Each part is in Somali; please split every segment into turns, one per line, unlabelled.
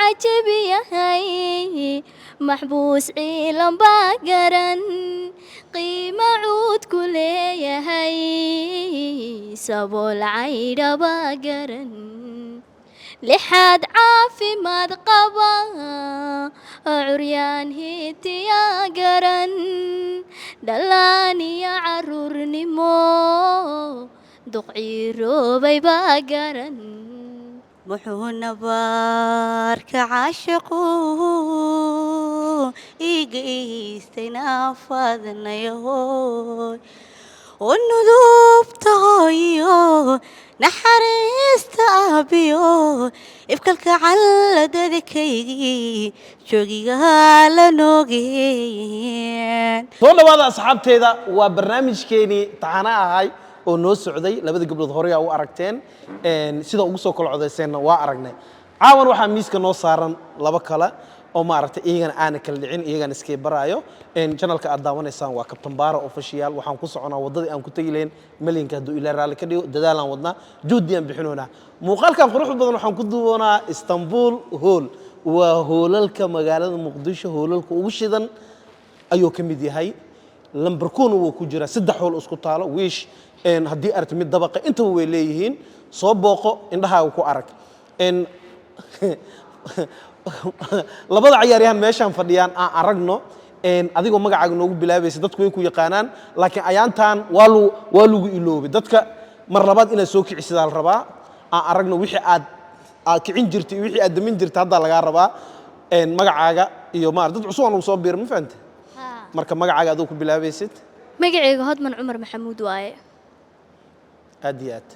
Cajab yahay maxbuus ciilan baa garan qiima cuudku leeyahay, sabool caydha baa garan, lixaad caafimaad qaba curyaan hitiya garan, dhalaan iyo caruurnimo duqciiroobay baa garan.
Muxuu nabaarka caashiqu iga iistay naafadnayahoy, unudubta hooyo, naxariista aabiyo, ibkalka calladadkaygii joogigaa la noogeen.
Soo dhawaada asxaabteeda, waa barnaamijkeenii taxana ahay oo noo socday. Labada gabdhood horey aa u aragteen, sida ugu soo kala codayseenna waa aragnay. Caawan waxaa miiska noo saaran laba kale oo maaragtay iyagana aana kala dhicin, iyagana iskay baraayo. Channelka aad daawanaysaan waa Kabtan Baara Official. Waxaan ku soconaa waddadii aan ku tegi lahayn malinka, hadduu Ilaa raalli ka dhigo. Dadaalaan wadnaa, juhdi aan bixinoonaa. Muuqaalkan quruxda badan waxaan ku duubanaa Istanbul Hall. Waa hoolalka magaalada Muqdisho, hoolalka ugu shidan ayuu ka mid yahay. Lambar kuna wuu ku jiraa. Saddex hool isku taalo wiish haddii aragti mid dabaqa intaba way leeyihiin. Soo booqo, indhahaaga ku arag. Labada cayaaryahan meeshaan fadhiyaan aan aragno. Adigoo magacaaga noogu bilaabaysa, dadku way ku yaqaanaan, laakiin ayaantan waa lagu iloobay dadka. Mar labaad inaad soo kicisidaa la rabaa. Aan aragno wixii aad kicin jirtay iyo wixii aad damin jirtay haddaa lagaa rabaa. Magacaaga iyo maar dad cusub aan lagu soo biiray, ma fahante? Marka magacaaga adoo ku bilaabaysid.
Magacayga Hodman Cumar Maxamuud waaye.
Aad iyo aad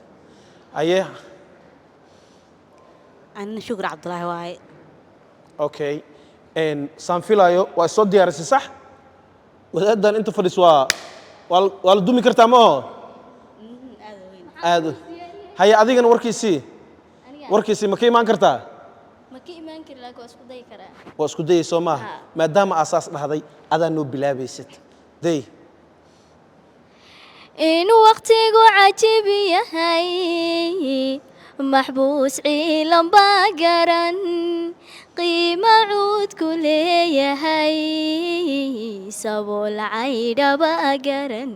aye.
Anna Shukur Cabdulaahi waaye.
Okay, saan filaayo waa isoo diyaarisay, sax? Wadaaddan inta fadhis waa la dumi kartaa, ma aho? Aad haye, adigana warkiisii, warkiisii ma ka imaan kartaa?
Ma ka imaan kari, laakiin waa isku dayi karaa.
Waa isku dayay, soo maaha?
Ha.
Maadaama aasaas dhahday, adaa noo bilaabaysid day.
Inuu waqtigu cajib yahay maxbuus ciilan baa garan qiima cuudku leeyahay, sabool caydha baa garan.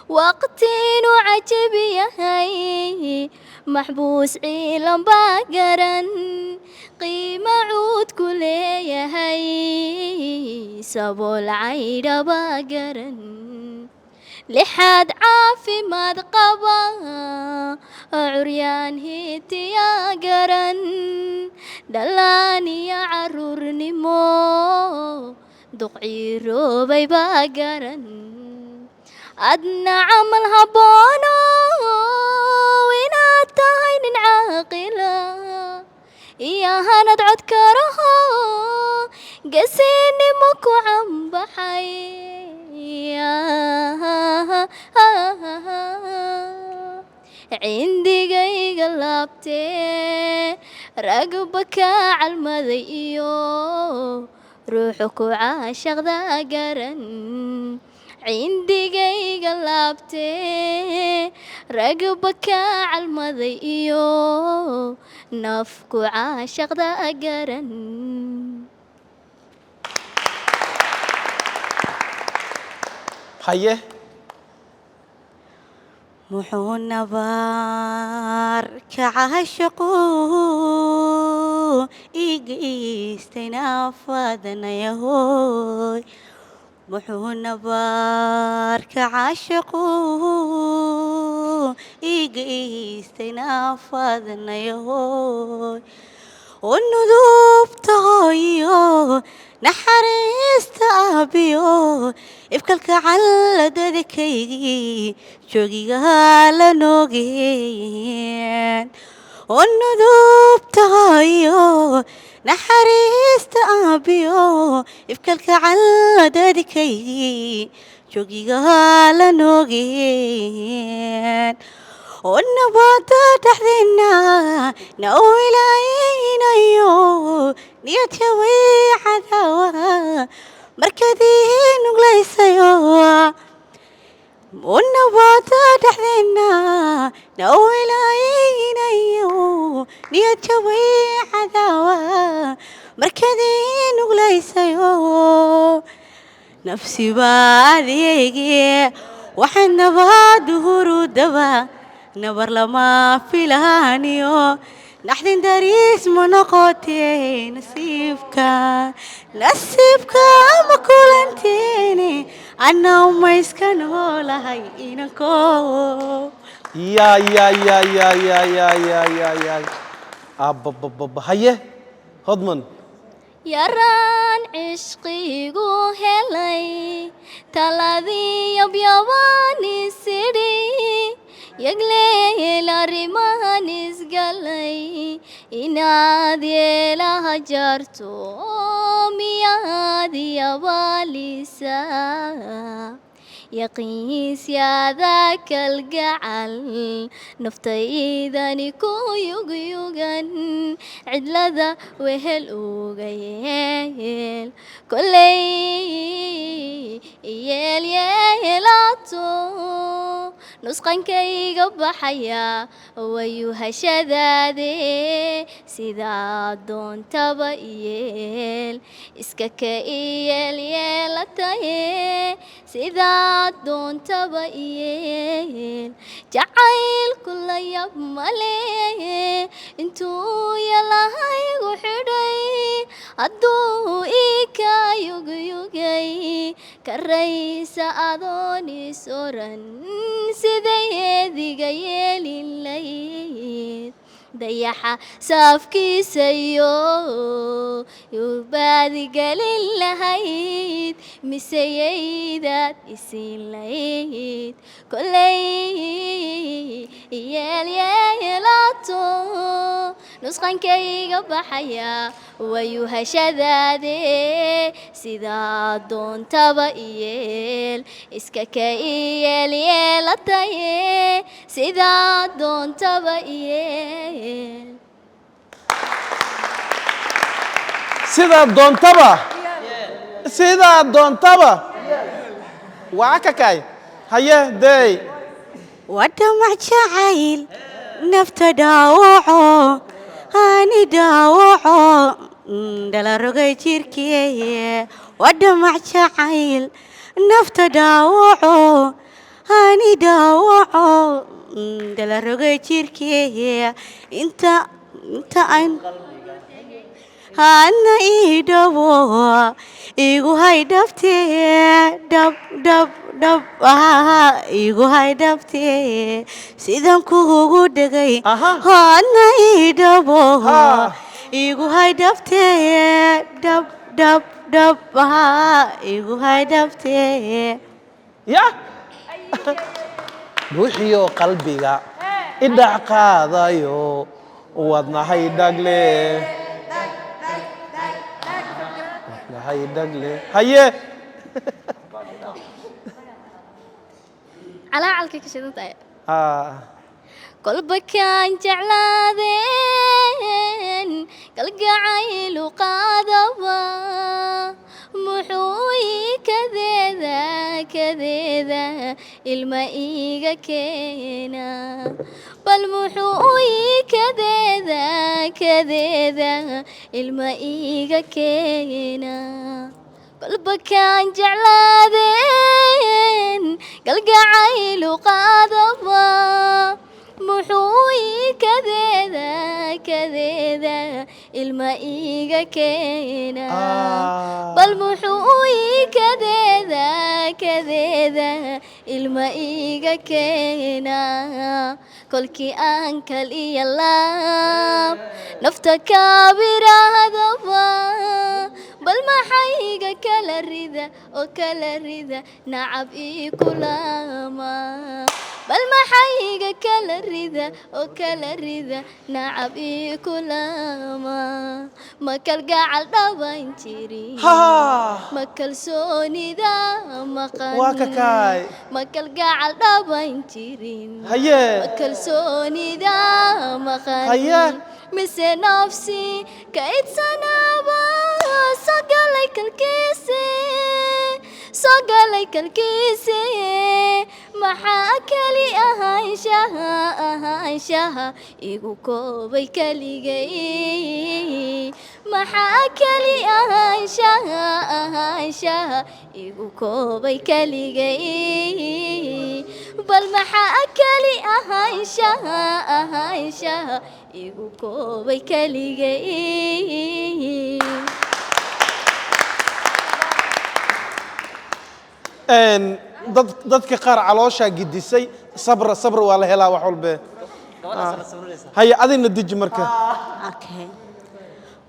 Waqti inuu cajib yahay maxbuus ciilan baa garan qiima cuudku leeyahay, sabool caydha baa garan, lixaad caafimaad qaba curyaan hitiya garan, dhalaan iyo caruurnimo duqciiroobay baa garan, adna camal habboono inaad tahay nin caaqila iyo hanad cod karaho gesinimo ku cambaxay. Cindigayga laabtee ragba ka calmaday iyo ruuxu ku caashaqda garan. Cindigayga laabtee ragba ka calmaday iyo naf ku caashaqda garan.
Haye.
Muxuu nabaarka caashiqu iga iistay naafadanayahoy, muxuu nabaarka caashiqu iga iistay naafadanayahoy, unudubta hooyo, naxariista aabiyo, ibkalka calladadkaygii joogigaa la noogeen. Unudubta hooyo, naxariista aabiyo, ibkalka calladadkaygii joogigaa la noogeen, ونبات dhexdeena na wilaynayo niyadka way cadaawa markadii nuglaysayo. Unabada dhexdeena na wilaaynayo, niyad jabay cadaawa markadii nuglaysayo. Nafsi baa adeege waxaan nabaad hurudaba, nabar lama filaaniyo, naxdin dariis ma noqotee. Nasiibka, nasiibka ma kulanteene, anna ma iska noolahay inanko.
Ya ya ya ya ya ya ya ya ya, ababababa, haye Hodman.
Yaraan cishqigu helay, taladii yabyabaan isidhi, yagleel arrimahan isgalay, inaad yeelaha jarto miyaad yabaalisa, yaqiinsyada kalgacal naftaydani ku yugyugan, cidlada wehel uga yeel, koley yeel yeelaato, nusqankayga baxaya wayuhashadaade, sidaa doontaba yeel, iska ka iyeel yeelataye, sidaa doontaba yeel. Jacaylku la yab male, intuu yalahaygu xidhay, hadduu ii ka yugyugay, karaysa adoon is oran, siday eediga yeeli layd, dayaxa saafkiisayo yurbaadi gelin lahayd, miseyaydaad isiin lahayd, koley yeel yeelaato, nusqankayga baxaya wayuhashadaade, sidaa doontaba iyeel, iska ka iyeel yeelataye, sidaa doontaba iyeel.
Sidaa doontaba, sidaa doontaba waa kakay. Haye dey.
Wadhamac jacayl nafta dhaawaco, ani dhaawaco dhala rogay jirkeeye. Wadhamac jacayl nafta dhaawaco, ani dhaawaco dhala rogay jirkeeye. Inta aan hana ii dhabo, igu hay dhabtee, dhab dhab dhab ah, igu hay dhabtee, sidan kuugu dhegay. Hana ii dhabo, igu hay dhabtee, dhab dhab dhab ah, igu hay dhabtee.
Ya ruuxiyo qalbiga idhac qaadayo, wadnahay dhagle, wadnahay dhagle. Haye.
Calaacalka ka shidan tahay. Kolba kaan jeclaadeen kalgacaylu qaadaba, muxuu ii kadeeda kadeeda, ilma iiga keena, bal muxuu ii kadeeda kadeeda, ilma iiga keena. Kolba kaan jeclaadeen kalgacaylu qaadaba, muxuu ii kadeeda kadeeda, ilma iiga keena, bal muxuu ii kadeeda kadeeda, ilma iiga keena. Kolkii aan kal iyo laab nafta kaabirahdaba, bal maxayga kala rida oo kala rida, nacab ii kulama, bal maxayga kala rida oo kala rida, nacab ii kulama. Ma kalgacal dhaban jirin, ma kalsoonida maqan,
Waa kakaay.
Ma kalgacal dhaban jirin,
Haye.
Ma kalsoonida maqan,
Haye.
Mise nafsi kaydsanaba soo galay kalkiisi, soo galay kalkiisi. Maxaa keli ahaanshaha, ahaanshaha igu koobay keligay? Maxaa keli ahaanshaha, ahaanshaha igu koobay keligay? Bal maxaa keli ahaanshaha, ahaanshaha igu koobay keligay?
Dad dadka qaar calooshaa gidisay. Sabra, sabra, waa la helaa wax walbe. Haya, adina deji marka.
Okay.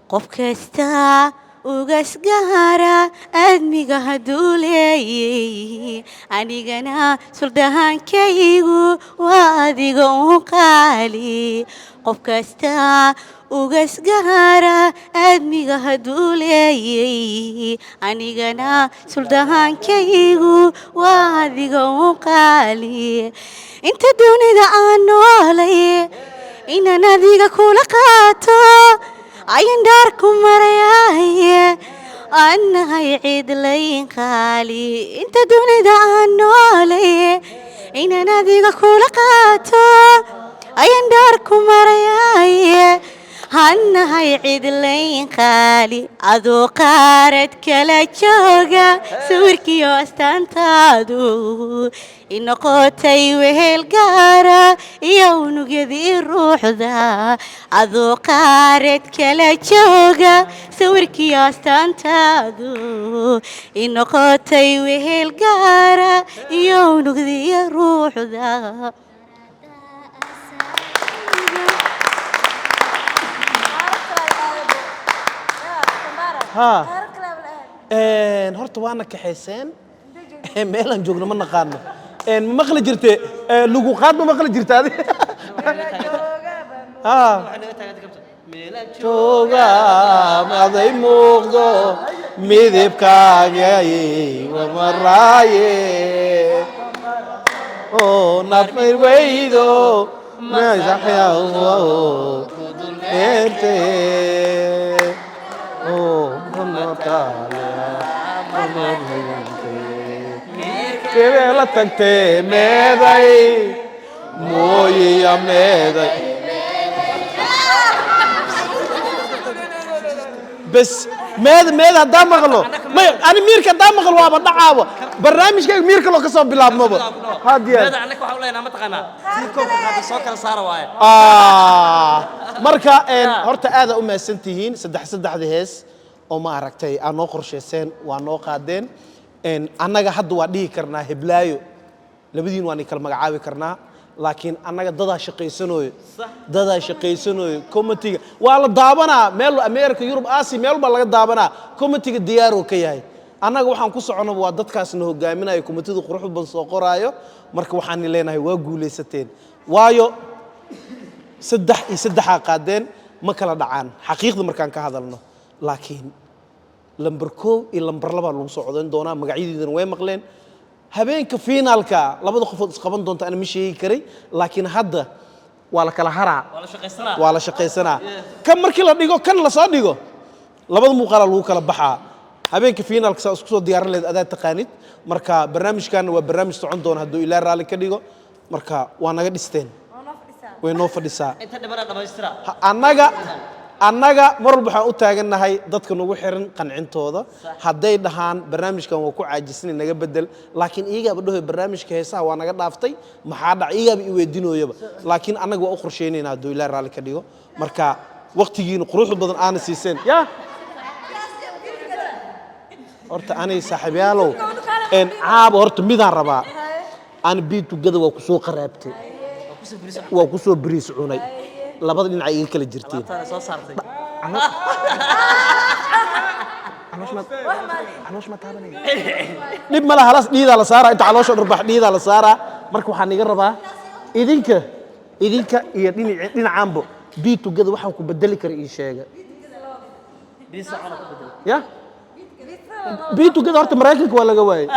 Qof kasta ugasgaara aadmiga hadduu leeyay, anigana suldahaankaygu waa adiga un qaali. Qof kasta ugasgaara aadmiga hadduu leeyay, anigana suldahaankaygu waa adiga un qaali. Inta dunida aan noolay inaan adiga kula qaato ayaan dhaar ku marayaaye, annahay cidlayn qaali. Inta dunida aan noolay inaan adiga kula qaato ayaan dhaar ku marayaaye, hannahay cidlayn qaali. Adoo qaarad kala jooga, sawirkiyo astaantaadu inoqotay wehel gaara iyo unugyadii ruuxda. Adoo qaarad kala jooga, sawirkiyo astaantaadu inoqotay wehel gaara iyo unugyadii ruuxda.
Ha. Horta waana kaxayseen, meelaan joogno ma naqaano. Ma maqli jirte lugu qaad? Ma maqli jirte adi? Ha, jooga maday muuqdo midibkaaga wamaraaye oo nafirweydo meerte oo kebee la tagtee meeday mooyiya meeday. Bes, meed meed haddaan maqlo, may ani miirka haddaan maqlo waaba dhacaaba. Barnaamijkayga miirka loo ka soo bilaabmaba hadiya.
Annaka waxaan u leenaha mataqaanaa tii koobka qaada soo kala saara waaye.
Marka horta aada u mahadsan tihiin. Saddex saddexda hees oo ma aragtay aa noo qorshayseen, waa noo qaadeen. Annaga hadda waa dhihi karnaa heblaayo, labadiin waan kala magacaabi karnaa, laakiin annaga dadaa shaqaysanooyo, dadaa shaqaysanooyo. Committee-ga waa la daabanaa meel, America, Yurub, Asia, meel baa laga daabanaa. Committee-ga diyaaroo ka yahay. Annaga waxaan ku soconaba waa dadkaasna hogaaminayo, committee-da quruxda badan soo qoraayo. Marka waxaan leenahay waa guulaysateen, waayo saddex iyo saddexaa qaadeen, ma kala dhacaan xaqiiqda markaan ka hadalno. Laakiin lambar 1 iyo lambar 2 lagu soo codayn doonaa, magacyadiidana way maqleen. Habeenka finaalka labada qofood isqaban doonta ana ma sheegi karay, laakiin hadda waa la kala haraa.
Waa la shaqaysanaa.
Waa la shaqaysanaa. Kan markii la dhigo, kan lasoo dhigo, labada muuqaalaa lagu kala baxaa. Habeenka finaalka saa isku soo diyaarin leed adaa taqaanid. Marka barnaamijkan waa barnaamij socon doona hadduu Ilaa raalli ka dhigo. Marka waa naga dhisteen, way noo fadhisaa.
Inta dhibana dhamaystira.
Annaga mar walba waxaan u taagannahay dadka nagu xiran qancintooda. Hadday dhahaan barnaamijkan waa ku caajisnay, naga bedel, laakiin iyagaaba dhahoy barnaamijka heesaha waa naga dhaaftay, maxaa dhac? Iyagaaba i weydiinooyaba, laakiin annaga waa u qorsheynayna hadduu Ilaah raalli ka dhigo. Marka waqtigiina quruxda badan aana siiseen ya. Horta anay saaxiibayaalow caaba horta midaan rabaa aan biitugada waa ku soo qaraabtay, waa ku soo bariis cunay, labada dhinac iga kala jirteen.
Alaabtaana soo saartay.
Caloosh ma taabanaya, dhib ma laha. Halas dhiidaa la saaraa, inta caloosha dhurbax dhiidaa la saaraa. Marka waxaan iga rabaa idinka iyo dhinac dhinacaanbo biitugada waxaan ku bedeli kara ii sheega.
Biisa cuna ku bedel.
Ya biitugada horta Maraykanka waa laga waayey,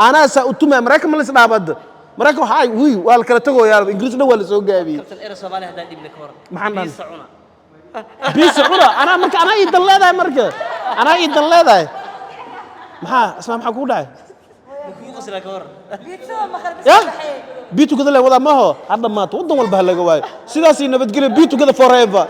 anaa saa utumaya. Maraykan ma la isdhaabada, Maraykan waxaa wiy waa la kala tagoyaa, Ingiriis dhan waa la soo gaabiyey.
Kabtan era Soomaaliya haddaan dhibna ka waran.
Maxaan dhahnay?
Biisa cuna.
Biisa cuna. Anaa marka anaa ii dan leedahay, marka anaa ii dan leedahay. Maxaa Asmaa, maxaa kugu dhacay?
Ma kugu Biitzada ka waran.
Ya be together le wadaa maaho, ha dhammaato, waddan walba ha laga waayo. Sidaasii nabadgelyo, be together forever.